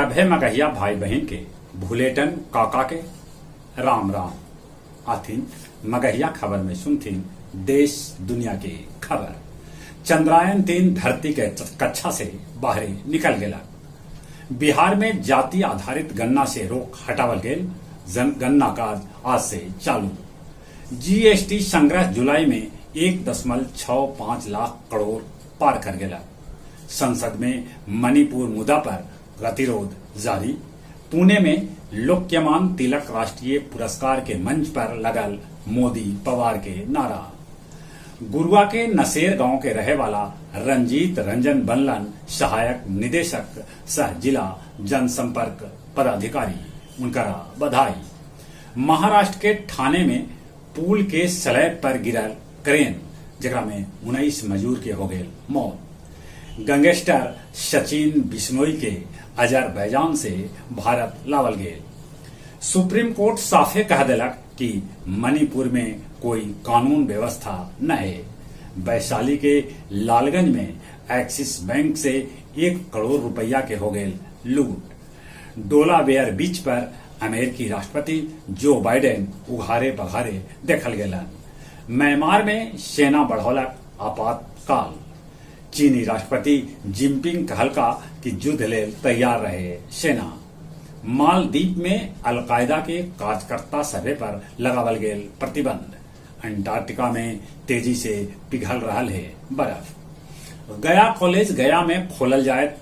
सभे मगहिया भाई बहिन के भुलेटन काका के राम राम। आथिन मगहिया खबर में सुनथिन देश दुनिया के खबर। चंद्रायन 3 धरती के कक्षा से बाहरे निकल गेलक। बिहार में जाति आधारित गणना से रोक हटावल गेल। गणना कार्य आज से चालू। जीएसटी संग्रह जुलाई में 1.65 लाख करोड़ पार कर गेलक। संसद में मणिपुर मुद्दा पर गतिरोध जारी। पुणे में लोकमान्य तिलक राष्ट्रीय पुरस्कार के मंच पर लगल मोदी पवार के नारा। गुरुआ के नसेर गांव के रहे वाला रंजीत रंजन बनलन सहायक निदेशक सह जिला जनसंपर्क पदाधिकारी, उनकरा बधाई। महाराष्ट्र के ठाणे में पुल के स्लैब पर गिरल क्रेन, जेकरा में 19 मजदूर के हो गए मौत। गैंगस्टर सचिन बिश्नोई के अजरबैजान से भारत लावल गेल। सुप्रीम कोर्ट साफे कह देलक कि मणिपुर में कोई कानून व्यवस्था न है। वैशाली के लालगंज में एक्सिस बैंक से 1 करोड़ रुपया के हो गए लूट। डोलावेयर बीच पर अमेरिकी राष्ट्रपति जो बाइडेन उघारे बघारे देखल गेलन। म्यांमार में सेना बढ़ौलक आपातकाल। चीनी राष्ट्रपति जिनपिंग कहलका कि युद्ध लेल तैयार रहे सेना। मालदीप में अलकायदा के कार्यकर्ता सभे पर लगावल गेल प्रतिबंध। अंटार्कटिका में तेजी से पिघल रहल है बर्फ। गया कॉलेज गया में खोलल जाए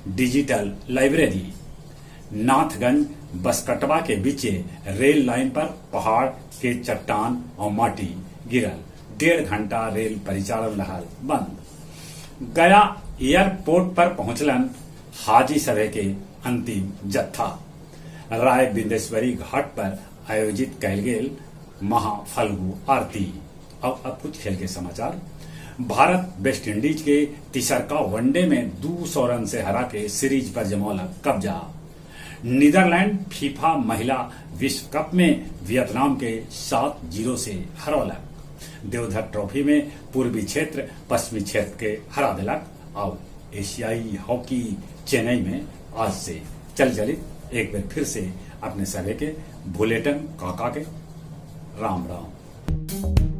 डिजिटल लाइब्रेरी। नाथगंज बसकटवा के बीचे रेल लाइन पर पहाड़ के चट्टान और माटी गिरल। 1.5 घंटा रेल परिचालन रहल बंद। गया एयरपोर्ट पर पहुंचलन हाजी सभे के अंतिम जत्था। राय बिंदेश्वरी घाट पर आयोजित कैल गेल महाफल्गु आरती। और अब कुछ खेल के समाचार। भारत वेस्ट इंडीज के तीसरका वनडे में 200 रन से हरा के सीरीज पर जमौलक कब्जा। नीदरलैंड फीफा महिला विश्व कप में वियतनाम के 7-0 से हरौलक। देवधर ट्रॉफी में पूर्वी क्षेत्र पश्चिमी क्षेत्र के हरा दिलक। और एशियाई हॉकी चेन्नई में आज से चल चली। एक बार फिर से अपने सभी के भुलेटन काका के राम राम।